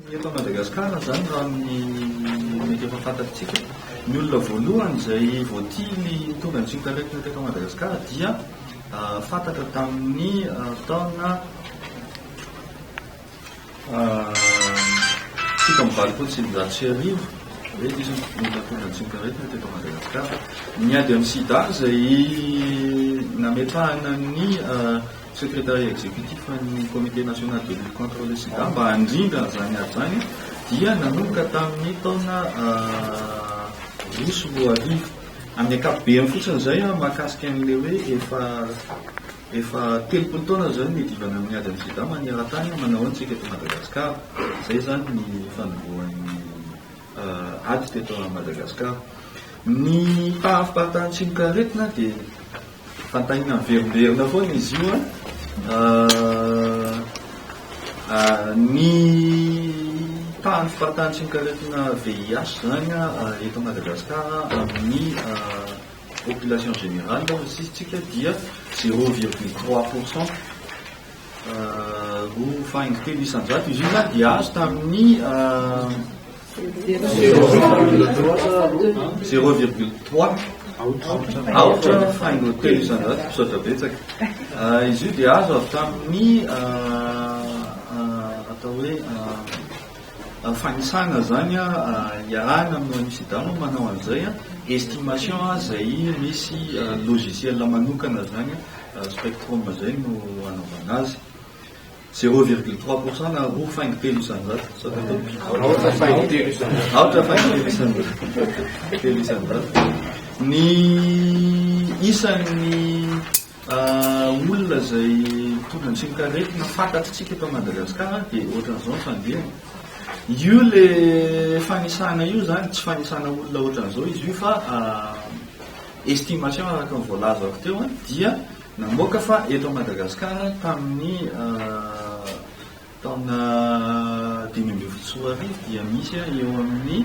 Ny eto Madagasikara izany raha ny mety efa fantatsika, ny olona voalohany izay voatily nitondra ny tsimokaretina teto Madagasikara dia fantatra tamin'ny taona 1987 hoe nisy ny olona nitondra ny tsimokaretina teto Madagasikara. Ny ady amin'ny sida izay nametrahana ny Secrétariat exécutif an'ny Comité national de lutte contre le sida mba handrindra an'izany ady izany dia nanomboka tamin'ny taona 2002. Amin'ny ankapobeny fotsiny izay mahakasika an'ilay hoe efa efa 30 taona izao ny niadivana amin'ny ady amin'ny sida maneran-tany manao ahoana isika eto Madagasikara. Izay izany ny fanombohan'ny ady teto Madagasikara. Ny fahafatan'ny tsimokaretina dia Fanontaniana miverimberina foana izy io an. Ny tahan'ny fahatahan'ny tsimokaretina VIH izany eto Madagasikara amin'ny population générale hoy isika dia 0,3%. 2,3%. Izy io izany dia azo tamin'ny 0,3 aotra faingo telo isan-jato. Misaotra betsaka. Izy io dia azo avy tamin'ny atao hoe fanisana zany iarahana amin'ny ONU-SIDA moa manao an'izay estimation izay misy logiciel manokana zany spectrum zay no anaovana azy. 0,3% na 2,3%. Sao 8,3%. 8,3%. 3%. Ny isan'ny olona izay mitondra ny tsimokaretina fantatritsika eto Madagasikara dia ohatran'izao ny fandehany. Io le fanisana io zany tsy fanisana olona ohatran'izao izy io fa estimation araka ny voalazako teo dia namoaka fa eto Madagasikara tamin'ny taona 2015 dia misy eo amin'ny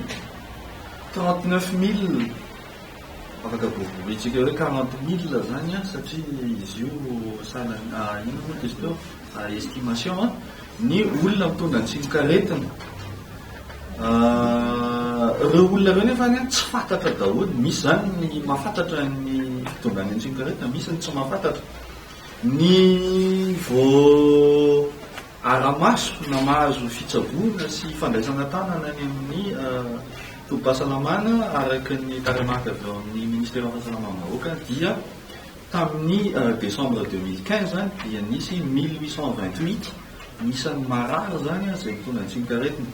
39 000, afaka boriboritsika hoe 40 000 zany satria izy io sana inona moa izy teo, estimation ny olona mitondra ny tsimokaretina. Ireo olona ireo nefa tsy fantatra daholo, misy zany ny mahafantatra ny fitondrany ny tsimokaretina, misy ny tsy mahafantatra. Ny vao ara-maso na mahazo fitsaboana sy fandraisana tanana any amin'ny tobim-pahasalamana araka ny tarehimarika avy ao amin'ny ministeran'ny fahasalamam-bahoaka dia tamin'ny décembre 2015 zany dia nisy 1828 ny isan'ny marary zany izay mitondra ny tsimokaretina.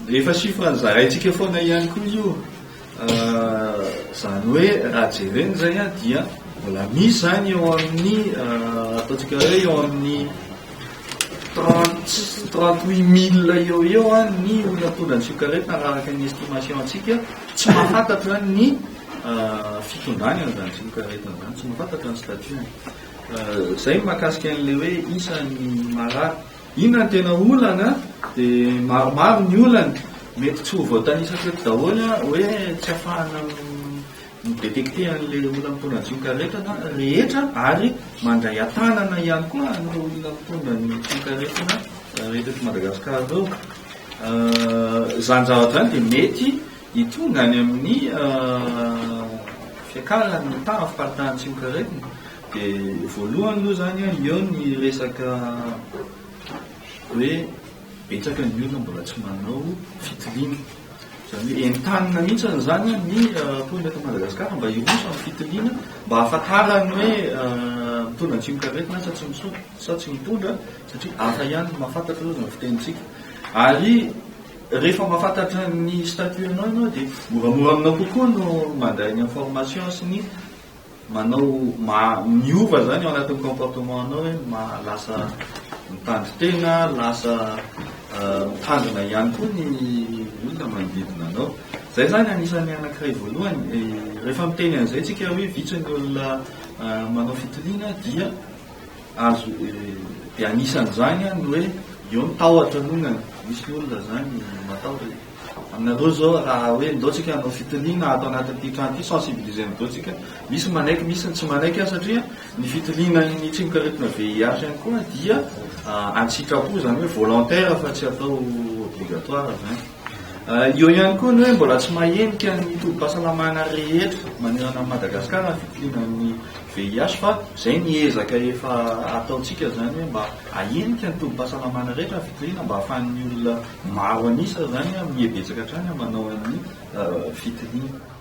Efa chiffre nozaraintsika foana ihany koa io. Izany hoe raha jerena izay dia mbola misy zany eo amin'ny ataontsika hoe eo amin'ny 38 000 eo eo ny olona mitondra ny tsimokaretina raha araka ny estimation antsika tsy mahafantatra ny fitondrany an'izany tsimokaretina izany, tsy mahafantatra ny statut-ny. Izay ny mahakasika an'ilay hoe isan'ny marary. Inona ny tena olana? Dia maromaro ny olana. Mety tsy ho voatanisako eto daholo hoe tsy ahafahana mi-détecter an'ilay olona mitondra ny tsimokaretina rehetra ary mandray an-tanana ihany koa an'ireo olona mitondra ny tsimokaretina rehetra eto Madagasikara ireo. Izany zavatra izany dia mety hitondra any amin'ny fiakaran'ny taha fiparitahan'ny tsimokaretina. Dia voalohany aloha izany eo ny resaka hoe betsaka ny olona mbola tsy manao fitiliana. Izany hoe entanina mihitsy izany ny mponina eto Madagasikara mba hiroso amin'ny fitiliana mba hahafantarany hoe mitondra ny tsimokaretina sa tsy misotro sa tsy mitondra satria hafa ihany ny mahafantatra aloha izany fitenintsika. Ary rehefa mahafantatra ny statut anao ianao dia moramora aminao kokoa no mandray ny information sy ny manao miova zany ao anatin'ny comportement anao hoe lasa mitandrin-tena, lasa mitandrina ihany koa ny olona manodidina anao. Izay zany anisan'ny anankiray voalohany. Rehefa miteny an'izay tsika hoe vitsy ny olona manao fitiliana dia azo dia anisan'izany ny hoe eo ny tahotra alongany. Misy ny olona zany matahotra. Aminareo zao raha hoe ndao tsika hanao fitiliana ato anatin'ity trano ity, sensibiliser ny dao tsika, misy manaiky misy ny tsy manaiky satria ny fitiliana ny tsimokaretina VIH ihany koa dia an-tsitrapo, izany hoe volontaire fa tsy atao. obligatoire izany. Eo ihany koa ny hoe mbola tsy mahenika ny tobim-pahasalamana rehetra manerana an'i Madagasikara ny fitiliana ny VIH fa izay ny ezaka efa ataontsika izany hoe mba hahenika ny tobim-pahasalamana rehetra ny fitiliana mba hahafahan'ny olona maro an'isa izany miha-betsaka hatrany manao an'ny fitiliana.